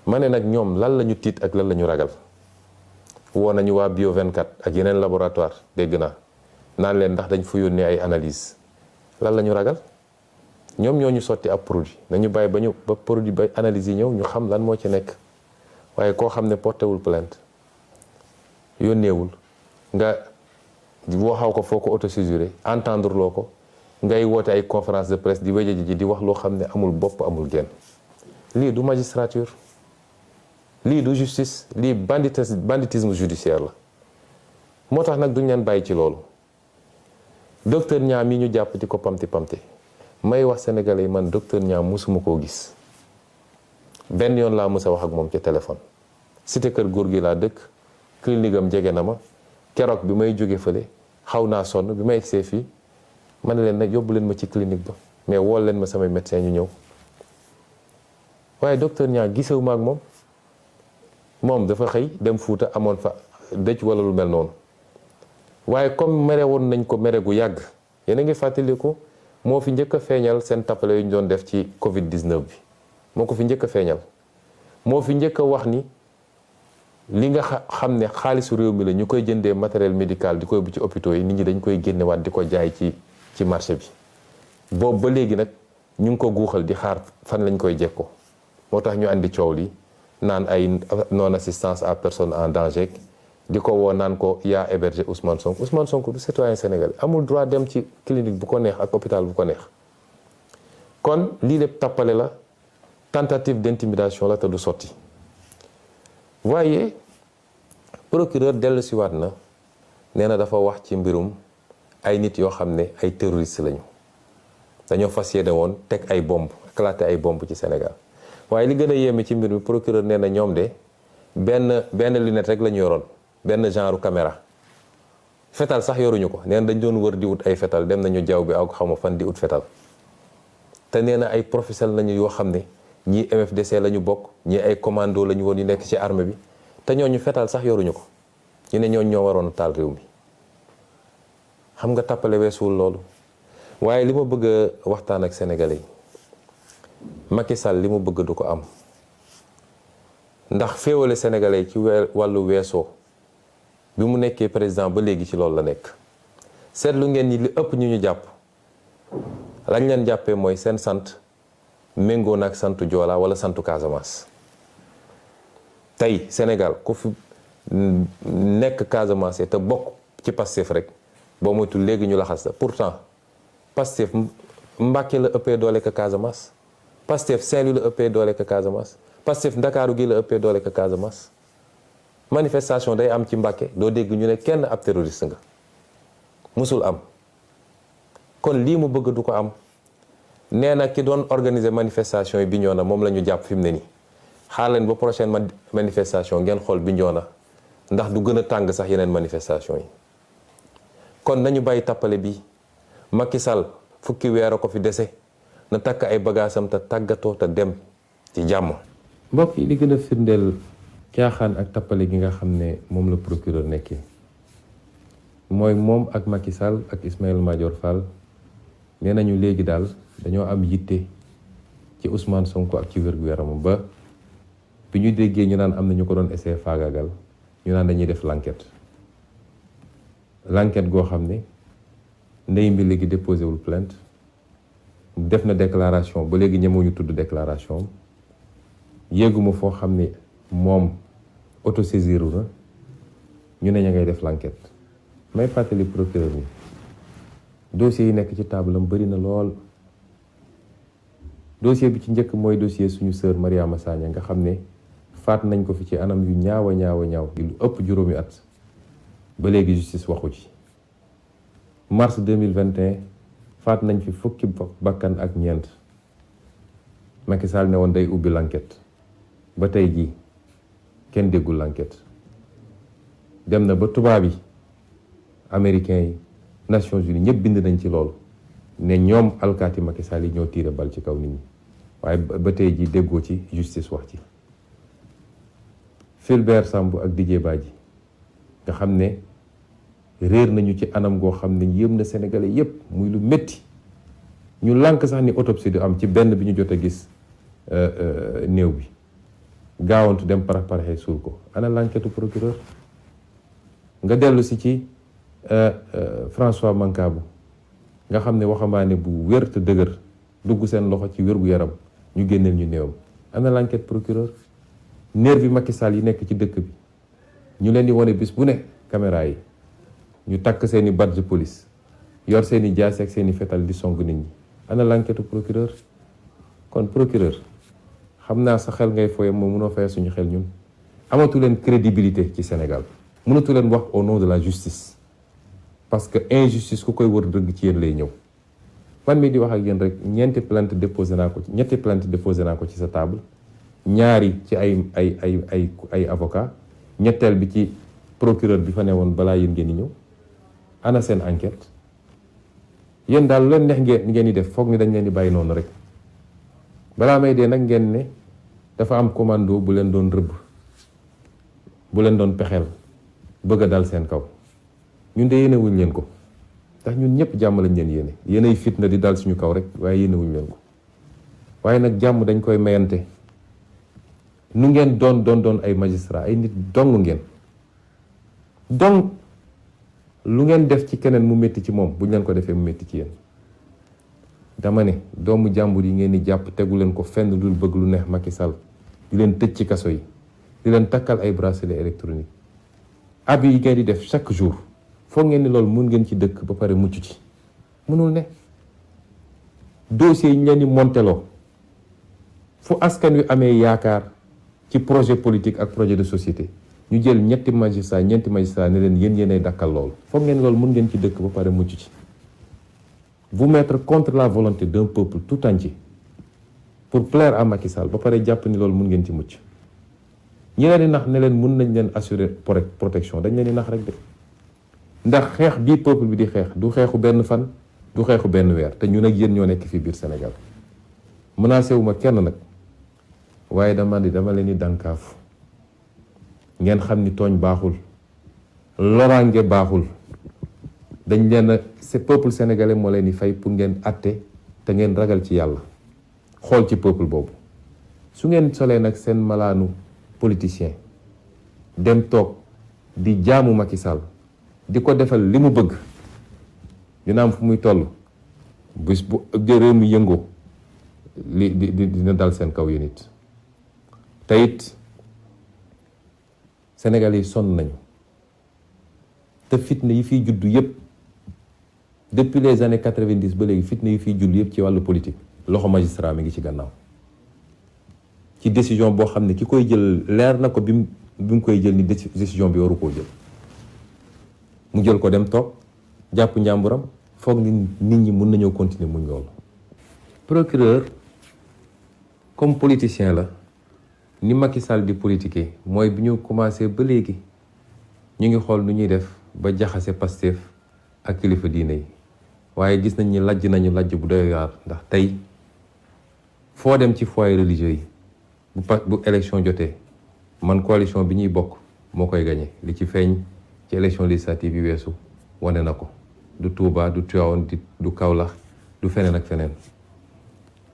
ma ne nag ñoom lan la ñu tiit ak lan la ñu ragal. woo nañu waa Bio 24 ak yeneen laboratoire dégg naa naan leen ndax dañ fa yónnee ay analyse lan la ñu ragal ñoom ñoo ñu sotti ab produit nañu bàyyi ba produit ba analyse yi ñëw ñu xam lan moo ci nekk waaye koo xam ne portéwul plainte yónneewul nga waxaw ko foo ko autosaisiré entendre loo ko ngay woote ay conférence de presse di wéje ji di wax loo xam ne amul bopp amul genn lii du magistrature lii du justice lii banditisme judiciaire la moo tax nag duñ leen bàyyi ci loolu docteur Niang mi ñu jàpp di ko pamti may wax sénégalais yi man docteur Niang musuma koo gis benn yoon laa mës a wax ak moom ci téléphone cité kër góor gi laa dëkk clinique am jege na ma keroog bi may jóge fële xaw naa sonn bi may egsee fii ma ne leen nag yóbbu leen ma ci clinique ba mais wool leen ma samay médecin ñu ñëw waaye docteur Niang gisewuma ak moom dafa xëy dem Fuuta amoon fa dëj wala lu mel noonu waaye comme mere woon nañ ko mere gu yàgg yéen a ngi fàttaliku moo fi njëkk a feeñal seen tappale yu ñu doon def ci Covid 19 bi moo ko fi njëkk a feeñal moo fi njëkk a wax ni li nga xam ne xaalisu réew mi la ñu koy jëndee matériel médical di koy bu ci hôpitaux yi nit ñi dañ koy génnewaat di ko jaay ci marché bi boobu ba léegi nag ñu ngi ko guuxal di xaar fan lañ koy jekkoo moo tax ñu andi coow li naan ay non assistance à personne en danger di ko woo naan ko yaa hébergé Ousmane Sonko du citoyen sénégalais amul droit dem ci clinique bu ko neex ak hôpital bu ko neex kon lii lépp tappale la tentative d'intimidation la te du sotti waaye procureur dellu siwaat na nee na dafa wax ci mbirum ay nit yoo xam ne ay terroriste lañu dañoo fas yéene woon teg ay bomb éclater ay bomb ci Sénégal waaye li gën a yéeme ci mbir mi procureur nee na ñoom de benn lunette rek la ñu yoroon benn genre caméra fetal sax yoruñu ko nee na dañ doon wër di wut ay fetal dem nañu jaww bi ak xawma fan di wut fetal te nee na ay professionnels lañu yoo xam ne ñii MFDC la ñu bokk ñii ay commando la ñu woon yu nekk ci armée bi te ñooñu fetal sax yoruñu ko ñu ne ñooñu ñoo waroon a taal réew mi xam nga tàppale weesuwul loolu waaye li ma bëgg a waxtaan ak sénégalais yi Macky Sall li mu bëgg du ko am ndax féewale sénégalais ci wàllu weesoo bi mu nekkee président ba léegi ci loolu la nekk seetlu ngeen ñi li ëpp ñu jàpp lañ leen jàppee mooy seen sant méngoo na ak santu Joola wala santu Casamance tey Sénégal ku fi nekk Casamance te bokk ci Pastef rek boo moytul léegi ñu laxas la pourtant Pastef Mbàkke la ëppee doole ka Casamance Pastef Saint-Louis la ëppee doole ka Casamance Pastef Ndakaaru gi la ëppee doole ka Casamance manifestation day am ci Mbàkke doo dégg ñu ne kenn ab terroriste nga musul am kon lii mu bëgg du ko am nee na ki doon organiser manifestation yi Bignona moom la ñu jàpp fi mu ne nii xaar leen ba prochaine manifestation ngeen xool Bignona ndax du gën a tàng sax yeneen manifestation yi kon nañu bàyyi tappale bi Macky Sall fukki weer a ko fi dese na takk ay bagaasam te tàggatoo te dem ci jàmm. mbokk yi li gën a firndeel caaxaan ak tappale gi nga xam ne moom la procureur nekkee mooy moom ak Macky Sall ak Ismaïla Madior Fall nee nañu léegi daal dañoo am yitte ci Ousmane Sonko ak ci wér-gu-yaramam ba bi ñu déggee ñu naan am na ñu ko doon essayer faagaagal ñu naan dañuy def l'enquête goo xam ne ndey mbi léegi déposé wul plainte def na déclaration ba léegi ñemewuñu tudd déclaration yéeguma foo xam ne moom autosaisiru na ñu ne ña ngay def l'enquête may fàttali procureur bi dossier yi nekk ci table am bëri na lool dossier bi ci njëkk mooy dossier suñu sœur Mariama Sagna nga xam ne faat nañ ko fi ci anam yu ñaaw gi lu ëpp juróomi at ba léegi justice waxu ci mars 2021 faat nañ fi fukki bakkan ak ñeent Macky Sall ne woon day ubbi l'enquête ba tey jii kenn déggul l'enquête dem na ba tubaab yi américains yi Nations Unies ñëpp bind nañ ci loolu ne ñoom alkaati Macky Sall yi ñoo tiire bal ci kaw nit ñi waaye ba tey jii déggoo ci justice wax ci Fulbert Sambou ak Didier Badji nga xam ne réer nañu ci anam goo xam ne yëm na Sénégalais yépp muy lu métti ñu lànk sax ni autopsie du am ci benn bi ñu jot a gis néew bi gaawantu dem paraxee suul ko. ana l'enquête procureur? nga dellu si ci François Mancabou nga xam ne waxambaane bu wér te dëgër dugg seen loxo ci wér-gu-yaram ñu génneel ñu néewam. ana l'enquête procureur? nervi Macky Sall yi nekk ci dëkk bi ñu leen di wane bis bu ne caméra yi ñu takk seeni badge police yor seeni jaasi ak seeni fetal di song nit ñi. ana l'enquête procureur? kon procureur xam naa sa xel ngay foye moom mënoo fay suñu xel ñun. amatu leen crédibilité ci Sénégal, mënatu leen wax au nom de la justice, parce que injustice ku koy wër dëgg ci yéen lay ñëw. man mi di wax ak yéen rek ñetti plainte déposé naa ko ci sa table, ñaari ci ay avocat, ñetteel bi ci procureur bi fa newoon balaa yéen ngeen di ñëw. ana seen enquête? yéen daal lu leen neex ngeen di def, foog ni dañ leen di bàyyi noonu rek. balaa may dee nag ngeen ne dafa am commando bu leen doon rëbb, bu leen doon pexeel bëgg a dal seen kaw. ñun de yéene wuñ leen ko, ndax ñun ñëpp jàmm lañ leen yéene. yéenay fitna di dal suñu kaw rek, waaye yéene wuñ leen ko. waaye nag jàmm dañ koy mayante. nu ngeen doon ay magistrat, ay nit dong ngeen. donc lu ngeen def ci keneen mu métti ci moom, buñ leen ko defee mu métti ci yéen. dama ne doomu jàmbur yi ngeen di jàpp tegu leen ko fenn dul bëgg lu neex Macky Sall, di leen tëj ci kaso yi, di leen takkal ay bracelet électronique. ab yi ngeen di def chaque jour, foog ngeen ni loolu mun ngeen ci dëkk ba pare mucc ci. mënul ne. dossier yi ñu leen di monteloo fu askan wi amee yaakaar ci projet politique ak projet de société, ñu jël ñeenti magistrat ne leen yéenay dakkal loolu. foog ngeen loolu mun ngeen ci dëkk ba pare mucc ci. vous mettre contre la volonté d'un peuple tout entier pour plaire à Macky Sall ba pare jàpp ni loolu mun ngeen ci mucc. ñi leen di nax ne leen mun nañ leen assurer protection, dañ leen di nax rek de. ndax xeex bii peuple bi di xeex du xeexu benn fan, du xeexu benn weer, te ñun ak yéen ñoo nekk fii biir Sénégal. menacé wu ma kenn nag, waaye dama leen di dànkaafu ngeen xam ni tooñ baaxul, loraange baaxul. dañ leen ce peuple sénégalais moo leen di fay pour ngeen atte te ngeen ragal ci yàlla, xool ci peuple boobu. su ngeen solee nag seen malaanu politicien dem toog di jaamu Macky Sall, di ko defal li mu bëgg, dina am fu muy toll bis bu réew mi yëngoo dina dal seen kaw yéen it. te it Sénégal yi sonn nañu, te fitna yi fiy juddu yépp depuis les années 90 ba léegi, fitna yi fiy juddu yépp ci wàllu politique, loxo magistrat mi ngi ci gannaaw. ci décision boo xam ne ki koy jël leer na ko bi mu koy jël ni décision bi waru koo jël, mu jël ko dem toog jàpp njàmburam, foog ni nit ñi mun nañoo continuer muñ loolu. procureur comme politicien la, ni Macky Sall di politiquer mooy bi ñu commencé ba léegi ñu ngi xool nu ñuy def ba jaxase Pastef ak kilifa diine yi. waaye gis nañ ni lajj bu doy waar, ndax tey foo dem ci foyer religieux yi bu élection jotee, man coalition bi ñuy bokk moo koy gagné. li ci feeñ ci élection législative yi weesu wane na ko. du Touba, du Tivaouane, du Kaolack, du feneen ak feneen.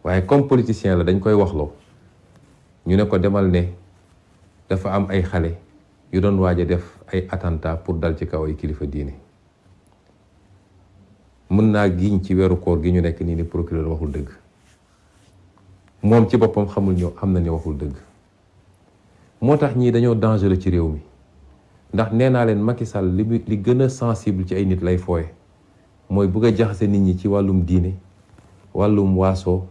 waaye comme politicien la dañ koy waxloo, ñu ne ko demal ne dafa am ay xale yu doon waaj a def ay attentat pour dal ci kaw ay kilifa diine. mën naa giñ ci weeru koor gi ñu nekk nii ni procureur waxul dëgg. moom ci boppam xamul ñoo xam na ni waxul dëgg. moo tax ñii dañoo dangereux ci réew mi, ndax nee naa leen Macky Sall li gën a sensible ci ay nit lay fooye, mooy bëgg a jaxase nit ñi ci wàllum diine, wàllum waaso,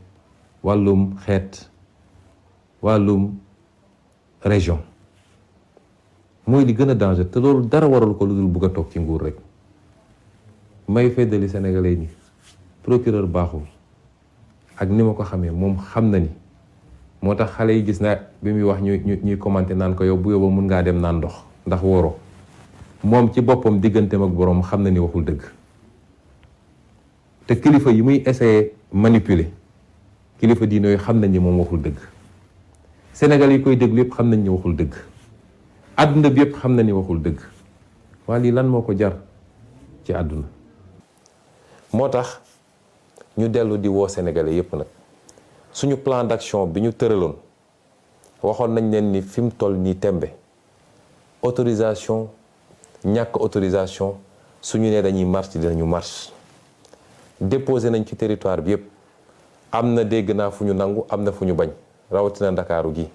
wàllum xeet, wàllum région. mooy li gën a danger, te loolu dara waral ko lu dul bëgg a toog ci nguur rek. may feddali sénégalais ni procureur baaxul, ak ni ma ko xamee moom xam na ni. moo tax xale yi gis naa bi muy wax ñuy commenté naan ko yow bu yóbba mun ngaa dem naan ndox ndax wóoroo. moom ci boppam digganteem ak boroom xam na ni waxul dëgg. te kilifa yi muy essayer manipuler, kilifa diine yooyu xam nañ ni moom waxul dëgg. Sénégal yi koy déglu yépp xam nañ ni waxul dëgg. àdduna bi yépp xam na ni waxul dëgg. waa lii lan moo ko jar ci àdduna. moo tax ñu dellu di woo sénégalais yépp nag, suñu plan d'action bi ñu tëraloon waxoon nañ leen ni fi mu toll nii tembe autorisation ñàkk autorisation suñu nee dañuy marche dinañu marche déposé nañ ci territoire bi yëpp am na dégg naa fu ñu nangu am na fu ñu bañ rawatina ndakaaru gi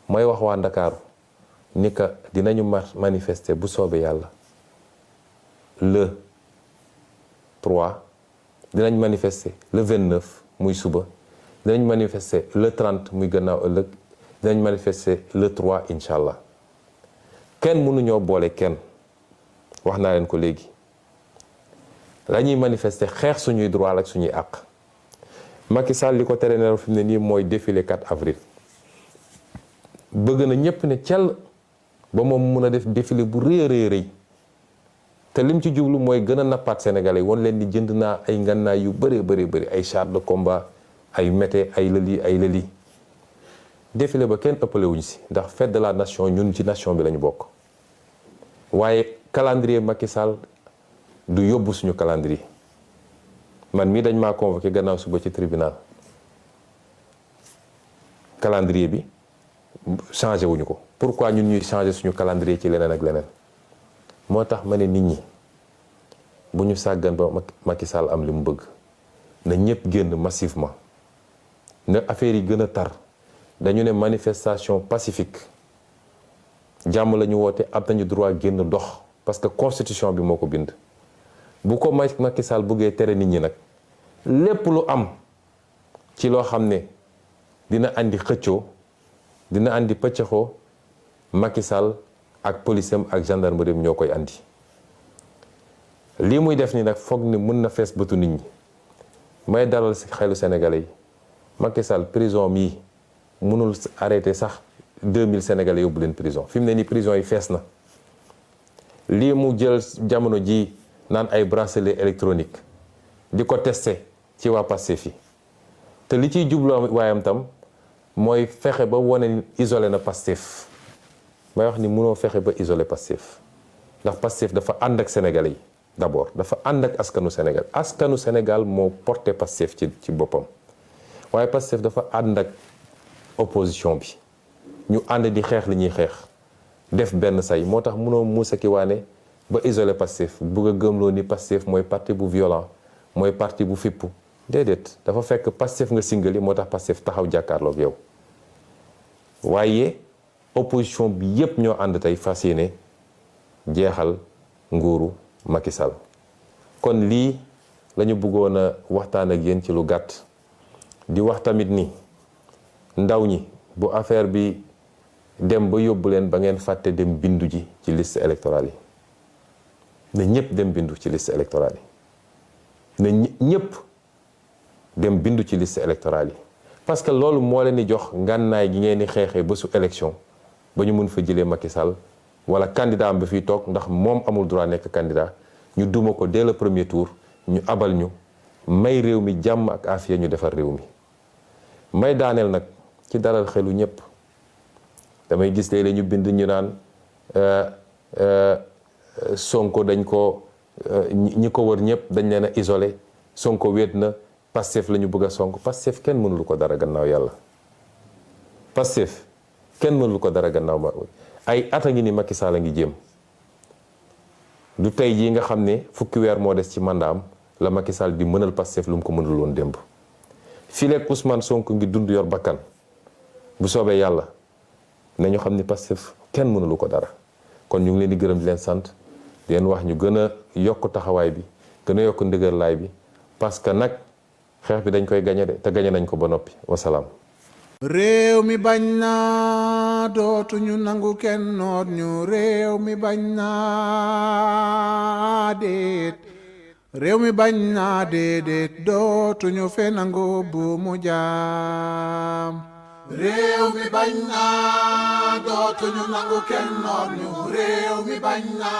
may wax waa ndakaaru ni ka dinañu manifester bu soobee yàlla le 3 dinañ manifester le 29 muy suba dinañ manifester le 30 muy gannaaw ëllëg dinañ manifester le 3 incha allah kenn mënuñoo boole kenn wax naa leen ko léegi la ñuy manifester xeex suñuy droit ak suñuy àq Macky Sall li ko tere nelaw fi mu ne nii mooy défilé 4 avril bëgg na ñëpp ne cell ba moom mun a def défilé bu rëy a rëy te lim ci jublu mooy gën a nappaat sénégalais woon leen ni jënd naa ay ngannaay yu bëree bëri ay char de combat ay mété ay lëli défilé ba kenn ëppale wuñ si ndax fête de la nation ñun ci nation bi lañu bokk waaye calendrier Macky Sall du yóbbu suñu calendrier man mii dañ maa convoqué gannaaw suba ci tribunal calendrier bi changé wuñu ko pourquoi ñun ñuy changé suñu calendrier ci leneen ak leneen moo tax ma ne nit ñi bu ñu sàggan ba Macky Sall am li mu bëgg na ñëpp génn massivement na affaire yi gën a tar dañu ne manifestation pacifique jàmm la ñu woote am nañu droit génn dox parce que constitution bi moo ko bind bu ko Macky Sall bëggee tere nit ñi nag lépp lu am ci loo xam ne dina andi xëccoo dina andi pëccëxoo Macky Sall ak polisam ak gendarmerie ñoo koy andi lii muy def ni nag foog ni mën na fees bëtu nit ñi may dalal si xelu sénégalais yi Macky Sall prison mii mënul arrêté sax 2000 sénégalais yóbbu leen prison fi mu ne nii prison yi fees na lii mu jël jamono ji naan ay bracelet électronique di ko testé ci waa Pastef yi te li ciy jubloo waayam tam mooy fexe ba wane isolé na Pastef may wax ni mënoo fexe ba isolé Pastef ndax Pastef dafa ànd ak sénégalais yi d'abord dafa ànd ak askanu Sénégal moo porté Pastef ci boppam waaye Pastef dafa ànd ak opposition bi ñu ànd di xeex li ñuy xeex def benn say moo tax mënoo muusa ki waane ba isolé Pastef bugg a gëmloo ni Pastef mooy parti bu violent mooy parti bu fippu déedéet dafa fekk Pastef nga singali moo tax Pastef taxaw jàkkaarloog yow waaye opposition bi yépp ñoo ànd tey fas yéene jeexal nguuru Macky Sall kon lii lañu bëggoon a waxtaan ak yéen ci lu gàtt di wax tamit ni ndaw ñi bu affaire bi dem ba yóbbu leen ba ngeen fàtte dem bindu ji ci liste électorale yi na ñëpp dem bindu ci liste électorale yi na ñëpp dem bindu ci liste électorale yi parce que loolu moo leen di jox ngànnaay gi ngeen di xeexee ba su élection ba ñu mun fa jëlee Macky Sall wala candidat am ba fiy toog ndax moom amul droit nekk candidat ñu duma ko dès le premier tour ñu abal ñu may réew mi jàmm ak afiya ñu defar réew mi may daaneel nag ci dalal xelu ñëpp damay gis léeg-léeg ñu bind ñu naan Sonko dañ ko ñi ko wër ñëpp dañ leen a isolé Sonko wéet na Pastef la ñu bëgg a sonk Pastef kenn mënul ko dara gannaaw yàlla Pastef kenn mënul ko dara gannaaw ma ay at a ngi ni Macky Sall a ngi jéem du tey jii nga xam ne fukki weer moo des ci mandaam la Macky Sall di mënal Pastef lu mu ko mënul woon démb fii leeg Ousmane Sonko ngi dund yor bakkan bu soobee yàlla nañu xam ni Pastef kenn mënulu ko dara kon ñu ngi leen di gërëm di leen sant di leen wax ñu gën a yokk taxawaay bi gën a yokk ndëgërlaay bi parce que nag xeex bi dañ koy gañe de te gañe nañ ko ba noppi wasalaam. réew mi bañ na dootuñu nangu kenn noot ñu réew mi bañ na déet réew mi bañ na déedéet dootuñu fe nangu bu mu jaam réew mi bañ na dootuñu nangu kenn noot ñu réew mi bañ na